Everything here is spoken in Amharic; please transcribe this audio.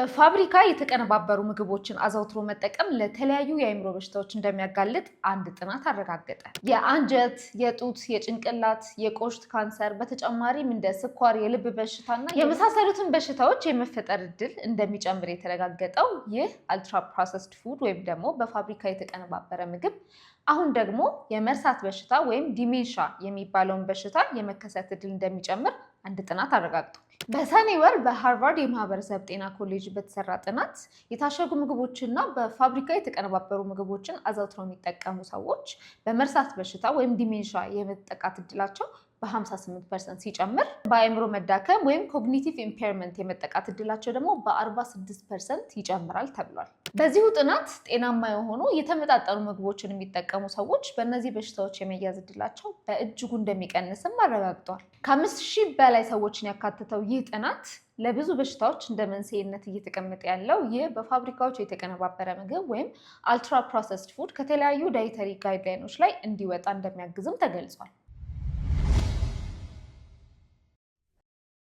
በፋብሪካ የተቀነባበሩ ምግቦችን አዘውትሮ መጠቀም ለተለያዩ የአእምሮ በሽታዎች እንደሚያጋልጥ አንድ ጥናት አረጋገጠ። የአንጀት፣ የጡት፣ የጭንቅላት፣ የቆሽት ካንሰር በተጨማሪም እንደ ስኳር፣ የልብ በሽታና የመሳሰሉትን በሽታዎች የመፈጠር እድል እንደሚጨምር የተረጋገጠው ይህ ultra processed food ወይም ደግሞ በፋብሪካ የተቀነባበረ ምግብ አሁን ደግሞ የመርሳት በሽታ ወይም dementia የሚባለውን በሽታ የመከሰት እድል እንደሚጨምር አንድ ጥናት አረጋግጧል። በሰኔ ወር በሃርቫርድ የማህበረሰብ ጤና ኮሌጅ በተሰራ ጥናት የታሸጉ ምግቦችና በፋብሪካ የተቀነባበሩ ምግቦችን አዘውትረው የሚጠቀሙ ሰዎች በመርሳት በሽታ ወይም dementia የመጠቃት እድላቸው በ58% ሲጨምር፣ በአእምሮ መዳከም ወይም cognitive impairment የመጠቃት እድላቸው ደግሞ በ46% ይጨምራል ተብሏል። በዚሁ ጥናት ጤናማ የሆኑ የተመጣጠኑ ምግቦችን የሚጠቀሙ ሰዎች በእነዚህ በሽታዎች የመያዝ እድላቸው በእጅጉ እንደሚቀንስም አረጋግጧል። ከ5,000 በላይ ሰዎችን ያካተተው ይህ ጥናት ለብዙ በሽታዎች እንደ መንስኤነት እየተቀመጠ ያለው ይህ በፋብሪካዎች የተቀነባበረ ምግብ ወይም ultra processed food ከተለያዩ dietary guideline ኦች ላይ እንዲወጣ እንደሚያግዝም ተገልጿል።